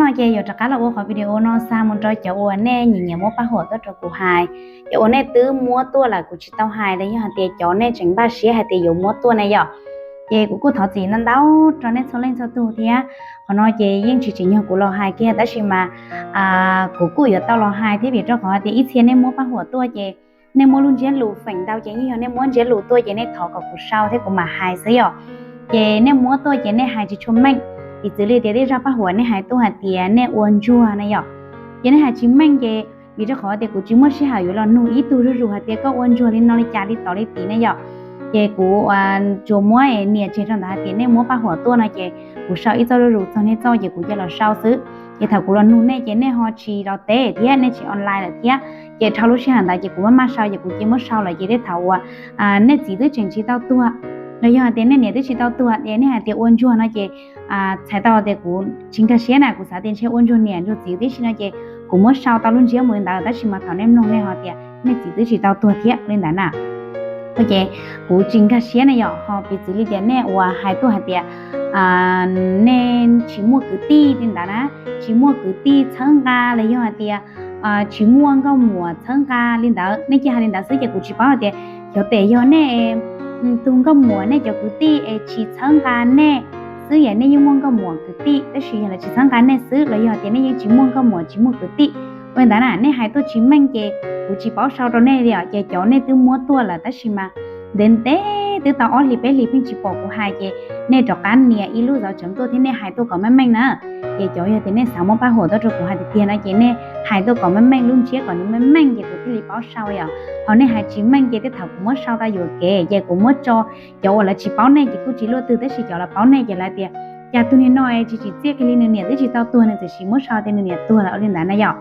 No ces yuav rov qab los ua qhov video no xa mus rau cov uas nej nyiam nyiam muab paj huam tuaj rau kuv hais. Cov uas nej twb muab tuaj lawm kuv tsis tau hais los yog hais tias cov nej tseem npaj siab hais tias yuav muab tuaj na yom. Ces kuv kuj thov txim ntau ntau rau nej txhua leej txhua tug thiab. Qhov no ces yeej tsis tsim nyog kuv los hais kiag tab sis mas kuv kuj yuav tau los hais thiab vim rau qhov hais tias ib txhia nej muab paj huam tuaj ces nej muab lub ntsiab lus feem ntau ces yeej yog nej muab ntsiab lus tuaj ces nej thov kom kuv sau thiab kuv mam hais xwb yom. Ces nej muab tuaj ces nej hais tsis tshua meej, piv txwv li tias tej zaj paj huam nej hais tuaj hais tias nej ua ntsuag na yom. Ces nej hais tsis meej ces vim rau qhov tias kuv tsis muaj sij hawm yuav los nug ib tug zuj zus hais tias koj ua ntsuag li no li cas li tod li tid na yom. Ces kuv tsuas muab nias tseg rau ntawd hais tias nej muab paj huam tuaj no ces kuv sau ib txoj zuj zus txog nej txoj ces kuv cia los sau xwb. Ces thaum kuv los nug nej ces nej ho tsis los teb thiab nej tsis online lawm thiab. Ces dhau lub sij hawm ntawd ces kuv maj maj sau ces kuv cia muab sau lawm ces tej thaum uas nej txiv twb tseem tsis tau tuag los yog hais tias nej niam twb tsis tau tuag ces nej hais tias ua ntsuag no ces txhais tau tias kuv tsis nkag siab na, kuv xav tias ntshe ua ntsuag niam ntsuag txiv tib si no ces kuv muab sau tau lub ntsiab mus li ntawd tab sis mas thaum nej mloog nej ho tias nej txiv twb tsis tau tuag thiab li ntawd na. Ces kuv tsis nkag siab na yom, ho piv txwv li tias nej uas hais tuaj hais tias nej tsis muaj kwv tij li ntawd na, tsis muaj kwv tij txhawb nqa los yog hais tias tsis muaj nkauj muam txhawb nqa li ntawd, nej cia hais li ntawd xwb ces kuv tsis paub hais tias xyov tes yog nej tus nkauj muam nej cov kwv tij es tsis txhawb nqa nej xwb, yam nej yeej muaj nkauj muam kwv tij tab sis yog lawv tsis txhawb nqa nej xwb los yog tias nej yeej tsis muaj nkauj muam tsis muaj kwv tij. Ua li ntawd na nej hais tuaj tsis meej ces kuv tsis paub sau rau nej li os. Ces cov nej twb muab tuaj lawm tab sis mas ntev ntev twb tau ob hlis peb hlis pheej tsis pom kuv hais ces nej rov qab nias ib lub zov tseev tuaj thiab nej hais tuaj kom meej meej na. Ces cov yog tias nej xav muab paj huam tuaj rau kuv hais tiag tiag no ces nej hais tuaj kom meej meej, lub ntsiab kom nws meej meej ces kuv thiaj li paub sau yom. Ho nej hais tsis meej ces tej thaum kuv muab sau tau yuam kev ces kuv muab tso, cov uas lawv tsis paub nej ces kuj tsis luaj twg tab sis cov lawv paub nej ces lawv tias cas tus niag no tsis tsim txiaj kiag li, nws niam twb tsis tau tuag nws txawm sis muab sau tias nws niam tuag lawm ua li ntawd na yom.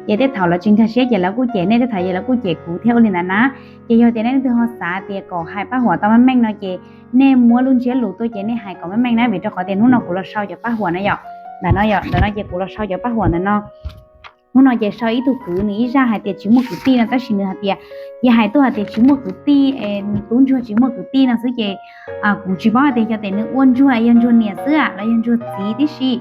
Ces tej thaum lawv tsis nkag siab ces lawv kuj cem nej, tej thaum ces lawv kuj cem kuv thiab ua li ntawd na. Ces yog tias nej leej twg ho xav tias kom hais paj huam tau meej meej no ces nej muab lub ntsiab lus tuaj ces nej hais kom meej meej na vim rau qhov tias hnub no kuv los sau cov paj huam na yom. Ntawm no yom, ntawm no ces kuv los sau cov paj huam ntawm no. Hnub no ces sau ib tug kwv nws ib zaj hais tias tsis muaj kwv tij no tab sis nws hais tias, yog hais tuaj hais tias tsis muaj kwv tij es nws tub ntsuag tsis muaj kwv tij no xwb ces kuv tsis paub hais tias xyov tes nws ua ntsuag yog ntsuag niam xwb los yog ntsuag txiv tib si.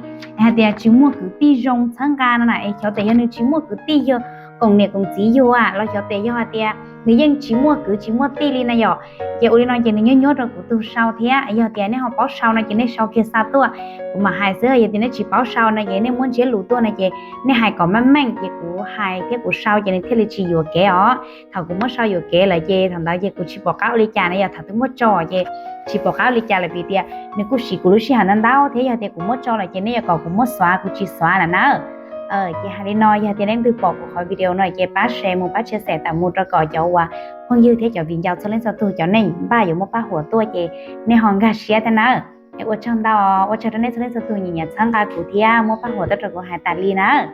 Hais tias tsis muaj kwv tij zoo txhawb nqa no na es xyov tes yog nws tsis muaj kwv tij yog koom niam koom txiv yug los xyov tes yog hais tias nws yeej tsis muaj kwv tsis muaj tij li na yom. Ces ua li no ces nws nyuaj nyuaj rau kuv tus sau thiab. Yog tias nej ho paub sau no ces nej sau kiag xa tuaj kuv mam hais xwb. Yog tias nej tsis paub sau no ces nej muab ntsiab lus tuaj no ces nej hais kom meej meej ces kuv hais thiab kuv sau ces nws thiaj li tsis yuam kev os. Thaum kuv muab sau yuam kev lawm ces thaum ntawd ces kuv tsis pom qab ua li cas na yom, thaum twb muab tso ces tsis pom qab ua li cas lawm vim tias nws kuj siv kuv lub sij hawm ntau ntau thiab. Yog tias kuv muab tso lawm ces nej yuav kom kuv muab xuav, kuv tsis xuav lawm na. Ces hais li no yog tias nej leej twg pom kuv qhov video no ces pab share mus pab chia sẻ tawm mus rau kom cov uas phooj ywg thiab cov viv ncaus txhua leej txhua tug cov nej npaj yuav muab paj huam tuaj ces nej ho nkag siab thiab nawb. Ua tsaug ntau, ua tsaug rau nej txhua leej txhua tug nyiam nyiam txhawb nqa kuv thiab muab paj huam tuaj rau kuv hais tas li nawb.